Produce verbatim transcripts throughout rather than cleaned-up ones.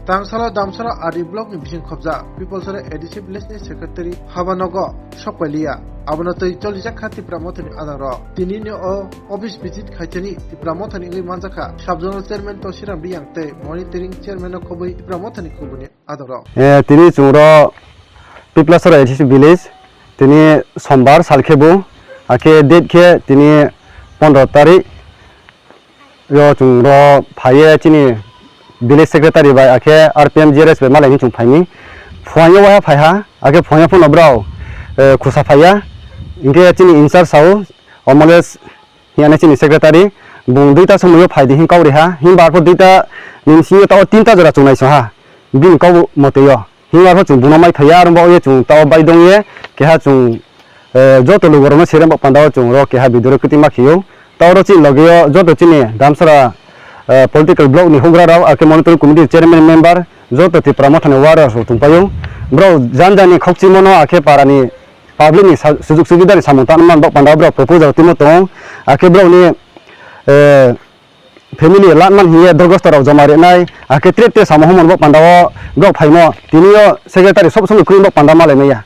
Tangsala Damsara R D block ni bising khobjak People's Sara A D C village ni secretary habanogo sokpailiya. Abono twi cholijak kha Tipra Mothani adongrok. Tinini o office visit khaitani Tipra Mothani wngwi manjakha sub zonal chairman Tosiram Riyang tei monitoring chairman no khobwi Tipra Mothani kubuni adongrok. Eh, tini chwngro Piplasora A D C village, tini sombar salkhe bo, akhe date khe tini pondro tarik yo chwngro phaiye chini village secretary bai akhe R P M G R S bai malai ni chwng phaini. Phuaio waha phaiha, akhe phuaio phano brao, eh, khusa phaiya, hinkhe chini in charge sao, Omolesh hiyane chini secretary, bung duita somoio phaidi hin kau riha, hinba arpho duita ni bisingo tao tinta jora chungnai soha, bini kau moteio. Hinba arpho chwng buno mai thaiya, aro bo ye chwng tao bai dongye, keha chwng, eh, joto lugo rokno serem bok pandao chwng ro keha video ro kwtwi ma khio. Tao ro chini logeo joto chini Damsara, eh, political block ni hugra rok, ake monitoring committee chairman member, joto Tipra Mothani warriors rok tongpaio. Bro jani jani khokchimo no ake para ni public ni sa-, sujug subida ni samung tangma bok panda borok proposal timo tong, akhe borok ni, eh, family latman hiye dorgosto rok joma rinai, akhe tre tre samung humon bok panda o borok phaimo, tini o secretary sob somoi kring bok panda malai maya.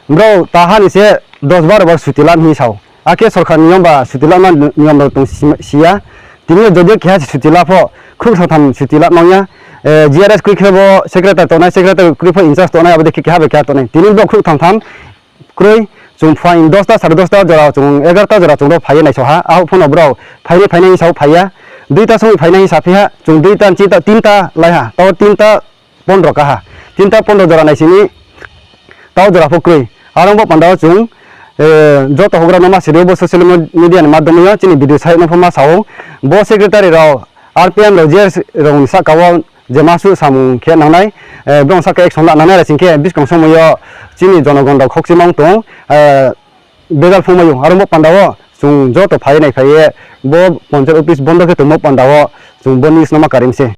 Borok taha ni se dos baro bar suti lan hi sao, akhe sorkar niyom ba suti lan niyom rok tong si-, siya, tini o jodi keha suti lapho khuk satham suti lan mangya, eh, G R S kri khe bo secretary tongnai, secretary kri pho in charge tongnai, abo de keha bai keha tongnai, tini borok khuk tham tham, kwrwi, chwng phuaini dosta, sare dosta jora, chwng egarota jora chwng rw phaiwi naisoha. Ahok phano borok phaini phainai hisao phaiya. Duita songwi phainai hisa phiha, chwng duita, chita, tinta laiha. Tao tinta pondro kaha. Tinta pondro jora naisini tao jora pho kwrwi. Arong bo pandao chwng, eh, joto hogra no ma siri bo social media ni madhyamyo chini video site no pho ma sao. Bo secretary rok, R P M rok, G S rok ni saka o je masu samung khe nangnai, eh, borok saka action la nangnai, asing khe buskang somoio chini jonogon rok khokchimang tong, eh, bejal phungmaio. Aro bo pandao chwng joto phaiwi nai phaiwi bo panchayat office bondo khe tongmo pandao chwng bo news no ma karim se.